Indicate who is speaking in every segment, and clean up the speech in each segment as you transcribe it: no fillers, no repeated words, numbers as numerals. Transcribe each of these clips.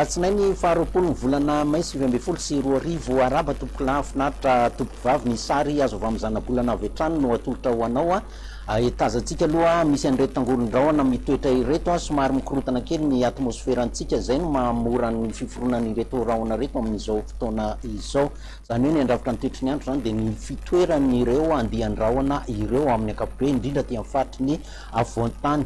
Speaker 1: Alatsinainy faharoapolo ny volana may 2019 Arahaba tompokolahy finaritra tompokovavy ny sary azo avy amin'ny zanabolana avy hatrany no atolotra ho anao a Tazantsika aloha misy an'ireto tangoron-drahona mitoetra ireto a somary mikorontana kely ny atmosferantsika izay no mahamora ny fiforonan'ireto rahona ireto amin'izao fotoana izao. Izany hoe ny handrafitra ny toetry ny andro izany dia ny fitoeran'ireo andian-drahona ireo amin'ny ankapobeny, indrindra aty amin'ny faritry ny afovoan-tany.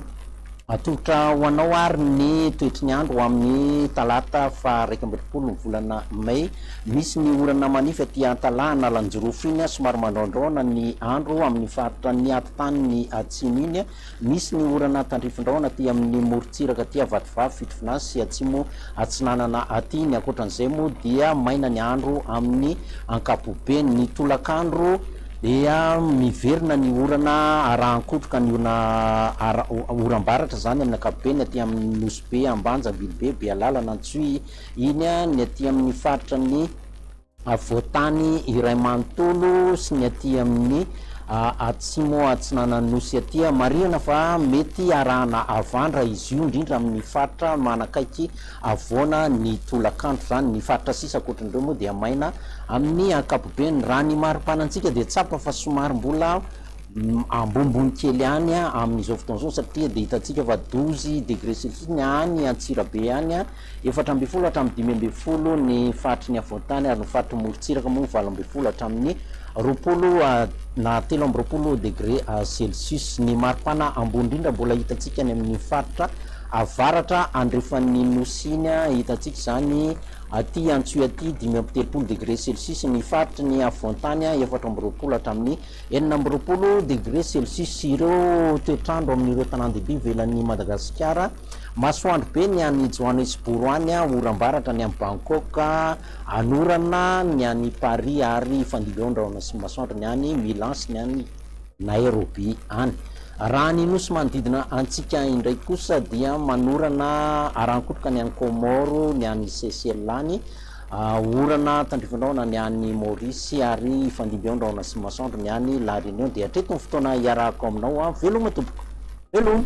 Speaker 1: Atolotra ho anao ary ny toetry ny andro ho amin'ny talata faha 21 ny volana mey. Misy ny orana manify aty Antalaha, Analanjirofo iny, somary mandraondraona ny andro amin'ny faritra ny atitaniny atsimo iny. Misy ny orana tandrifin-drahona aty amin'ny morontsiraka aty Vatovavy, Fitovinany sy Atsimo Atsinanana aty. Ny ankoatran'izay moa dia maina ny andro amin'ny ankapobeny. Ny tolakandro dia miverina ny orana arahan-kotroka ny orana oram-baratra izany amin'ny ankapobeny aty amin'ny Nosy Be, Ambanja, Ambilobe, Bealalana, Antsohihy iny, ny aty amin'ny faritra ny afovoan-tany iray manontolo sy ny aty amin'ny atsimo atsinanan'ny Nosy aty. Marihana fa mety arahana havandra izy io, indrindra amin'ny faritra manakaiky havoana ny tolakandro izany. Ny faritra sisa ankoatran'ireo moa dia maina amin'ny ankapobeny. Raha ny mari-panantsika dia tsapa fa somary mbola ambonimbony kely ihany amin'izao fotoana izao satria dia hitantsika fa 12 degré celsius ny any Antsirabe any. 14 hatramin'ny 15 ny faritry ny afovoan-tany ary ny faritry ny morontsiraka moa 18 hatramin'ny 20 na 23 degre celsius. Ny maripana ambony indrindra mbola hitantsika any amin'ny faritra avaratra andrefan'ny Nosy iny, hitantsika izany aty Antsohihy aty 35 degre celsius, ny faritry ny afovoan-tany 24 hatramin'ny 26 degre celsius. Ireo toetr'andro amin'ireo tanàn-dehibe ivelan'i Madagasikara. Masoandro be ny any Johannesburg any, oram-baratra ny any Bangkok, anorana ny any Paris ary hifandimby eo ny rahona sy ny masoandro ny any Milan sy ny any Nairobi any. Raha ny nosy manodidina antsika indray kosa dia manorana aran-kotroka ny any Comores, ny any Seychelles any, orana tandrifin-drahona ny any Maurice ary hifandimby eo ny rahona sy ny masoandro ny any La Réunion. Dia hatreto ny fotoana iarahako aminao. Veloma tompoko. Veloma.